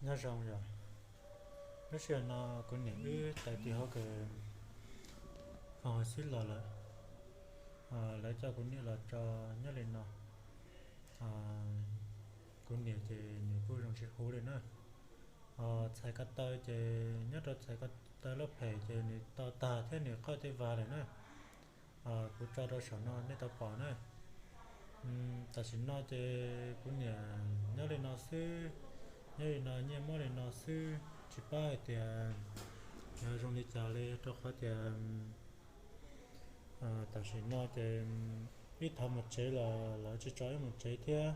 Nyob zoo yom, lub sij hawm no kuv niam wb tawm tim hauv kws foom xwb los lawm. Lawv coj kuv niam los tso nyob li no. Kuv niam ces nws kuj zoo tsis huv li na. Txhais ko taw ces nyob rau txhais ko taw lub phem ces nws tau tag thiab nws qhawj tej vag lawm na. Kuv tso rau saum no nej tau pom na. Tam sim no ces kuv niam nyob li no xwb, nyob li no nyiaj muab li no xwb, tsis paub hais tias yuav zoo li cas li rau qhov tias tam sim no ces wb thov mus tsev los lawv tsis tso wb mus tsev thiab.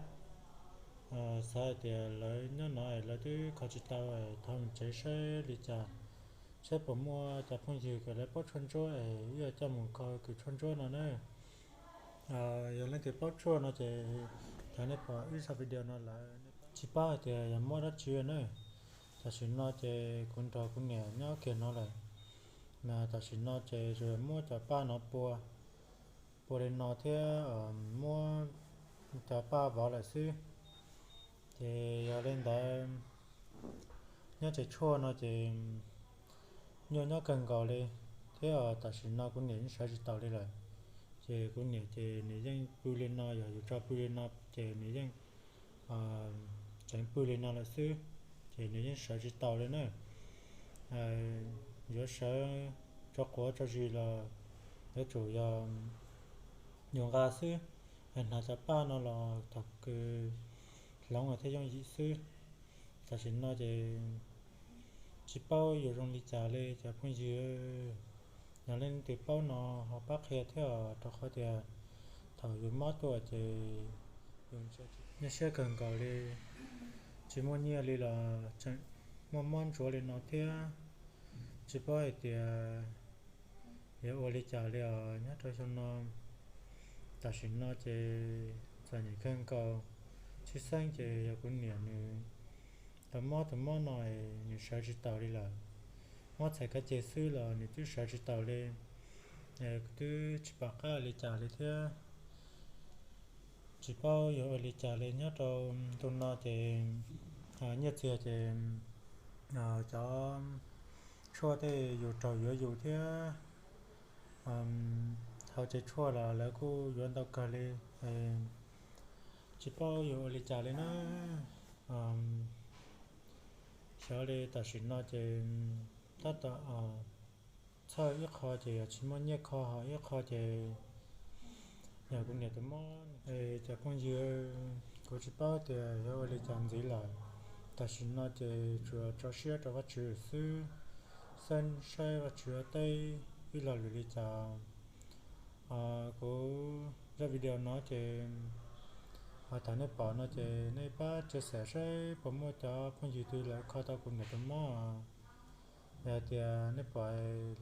Xav hais tias lawv nyob no lawv twb kho tsis tau, thov mus tsev saib li cas, saib puas muaj cov phooj ywg kom lawv paub tshuaj ntsuab es wb yuav coj mus kho kws tshuaj ntsuab no na. Yog leej twg paub tshuaj no ces thov nej pom wb zaj video no lawm, tsis paub hais tias yog muab dab tsi na. Tam sim no ces kuv nrog kuv niam nyob kiag no lawm. Tam sim no ces tsuas muab cov paj no pua, pua li no thiab muab cov paj vov lawm xwb. Ces yog li ntawd, nyob tsev tshuaj no ces nyuaj nyob kawg nkaus li, thiab tam sim no kuv niam yeej sawv tsis taus li lawm. Ces kuv niam ces nws yeej pw li no, yog yus tso pw li no ces nws yeej tseev pw li no lawm xwb, ces nws yeej sawv tsis taus li na. Yuav sawv tso quav tso zis los yuav tsum yog yus nqa xwb, hnav cov paj no los thaum kws hloov thiaj yooj yim xwb. Tam sim no ces tsis paub yuav zoo li cas li cov phooj ywg. Yog leej twg paub no ho pab qhia thiab, rau qhov tias thaum yus mob tuaj ces yus nyuaj siab kawg nkaus li, tsis muaj nyiaj li los tseem muaj mob ntsuav li no thiab. Tsis paub hais tias yuav ua li cas li os nyob rau xyoo no. Tam sim no ces txom nyem kawg nkaus, tshwj xeeb ces yog kuv niam nws tau mob tus mob no, nws sawv tsis taus li lawm. Mob txhais kab ceg xwb los nws twb sawv tsis taus li. Kuv twb tsis pom qab li cas li thiab. Tsis paub yuav ua li cas li nyob rau ntu no ces nyiaj txiag ces cov tshuaj tej yus raug yuav yus thiab. Hauv tsev tshuaj los lawv kuj yuav ntau kawg li. Tsis paub yuav ua li cas li na. Xyov li tam sim no ces tab tom txhawj ib qho ces yog tsis muaj nyiaj kho, ho ib qho ces yog kuv niam tus mob. Cov phooj ywg, kuv tsis paub tias yuav ua li cas ntxiv lawm. Tam sim no ces tsuas tso siab rau Vajtswv xwb, xeeb saib Vajtswv ua teb ib lo lus li cas. Kuv zaj video no ces thaum nej pom no ces nej pab tsia xam saib puas muaj cov phooj ywg twg lawv kho tau kuv niam tus mob. Yog tias nej pom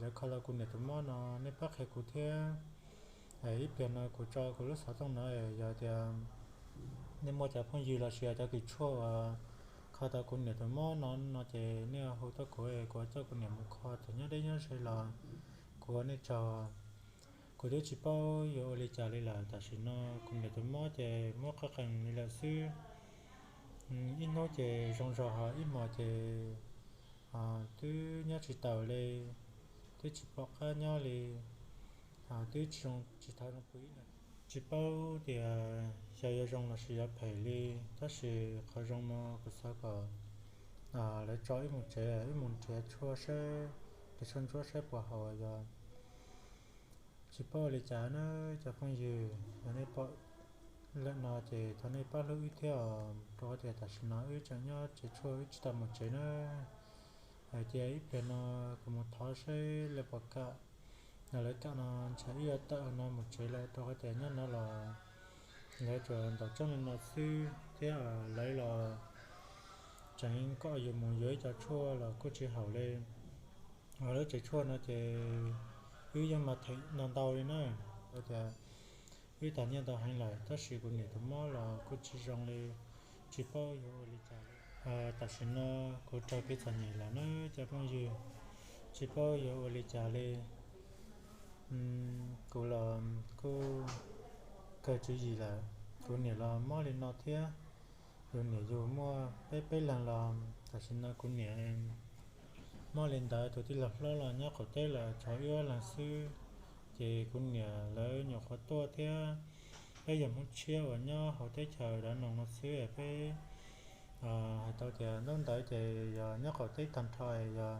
lawv kho tau kuv niam tus mob no nej pab qhia kuv thiab. Ib pliag no kuv tso kuv lub xov tooj no, yog tias nej muaj cov phooj ywg los sis cov kws tshuaj uas kho tau kuv niam tus mob no no ces nej hu tuaj kuv, kuv coj kuv niam mus kho thaum nyob deb nyob ze los kuv ua nej tsaug. Kuv twb tsis paub yuav ua li cas li lawm. Tam sim no kuv niam tus mob ces muab qoj qees li lawm xwb. Ib hnub ces zoo zog ho ib hmos ces twb nyob tsis taus li, twb tsis pom qab nyob li, twb tsis thov zoo pw ib na. Tsis paub tias xyov yuav zoo los sis yuav phem li, tab sis qhov zoo no kuv xav kom lawv tso wb mus tsev, wb mus nrhiav tshuaj saib, nrhiav tshuaj ntsuab saib puas haum yog. Tsis paub li cas na cov phooj ywg, yog nej pom lawm no ces thov nej pab hlub wb thiab os, rau qhov tias tam sim no wb tseem nyob tsev tshuaj wb tsis tau mus tsev na. Hais tias ib pliag no kuv mus thov saib lawv puas kam, yog lawv kam no ntshe wb yuav tawm no mus tsev lawm, rau qhov tias nyob no los lawv tsuas ntaus tseeb li no xwb thiab lawv los tseem kom yus mus yuav ib co tshuaj los kuj tsis haum li. Lawv tsev tshuaj no ces wb yeej mas them ntau ntau li na, tias wb tag nyiaj ntau heev lawm tab sis kuv niam tus mob los kuj tsis zoo li, tsis paub yuav ua li cas li. Tam sim no kuv raug kev txom nyem lawm na cov phooj ywg, tsis paub yuav ua li cas li. Kuv los kuj kawg tswv yim lawm, kuv niam los mob li no thiab. Yus niam yus muaj peb peb leeg los Tam sim no kuv niam mob li ntawd, tus tij laug hlob los nyob qaum teb lawm, tshuav wb ob leeg xwb. Ces kuv niam lawv nyuam qhuav tuaj thiab, peb yog Hmoob tshiab uas nyob hauv teb chaws Dav Noos no xwb, peb hais tau tias ntaub ntawv ces yog nyob qaum teb tag nrho, yog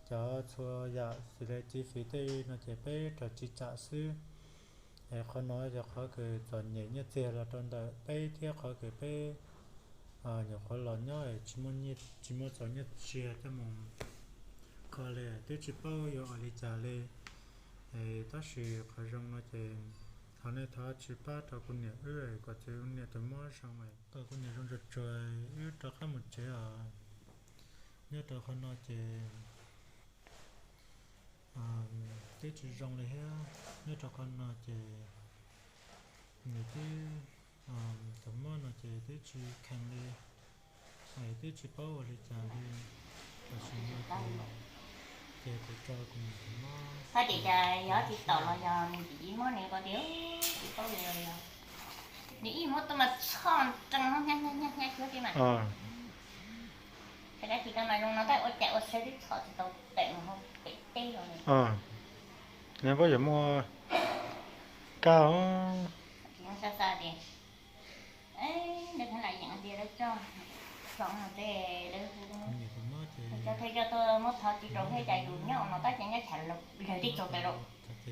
cov txhua yam xws li chi fiv tej no ces peb raws tsis tsam xwb. Es qhov no yog qhov kws txom nyem nyiaj txiag los rau ntawm peb thiab qhov kws peb nyuam qhuav los nyob tsis muaj txaus nyiaj txiag coj mus kho li, twb tsis paub yuav ua li cas li. Tab sis qhov zoo no ces thov nej thov tsis pab rau kuv niam wb kom txwv kuv niam tus mob zoo, kom kuv niam zoo tsuag tsuag wb rov qab mus tsev os. Nyob rau qhov no ces twb tsis zoo li thiab. Nyob rau qhov no ces nws twb, tus mob no ces twb tsis kheev li, twb tsis paub ua li cas li. Tam sim no ces, ces kuv tso kuv niam tus mob. Hais tias cas yog tsis tom los yog nws tsis mob nws ko tias tsis paub li los yog nws ib muab tuaj mas txhoj nrees hnyav hnyav hnyav cuag li mas. Ces dab tsis tau mas zoo no tab ua cas ua saib twb txhom tsis tau pem mus hauv pem teb los. Nws puas yuav muaj kab os. Tsis muaj xav xav tias, ntawd kheev lam yeem tias lawv coj txhom mus tej lawv hu, cov thawj coj tuaj muab thov tsis rau thiab cas yus nyob no tab sis nyob tshav lawg teb tsaug tawm rau,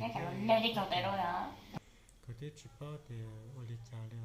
nyob tshav lawg teb tsaug tawm rau yom. Kuv twb tsis paub tias ua li cas li.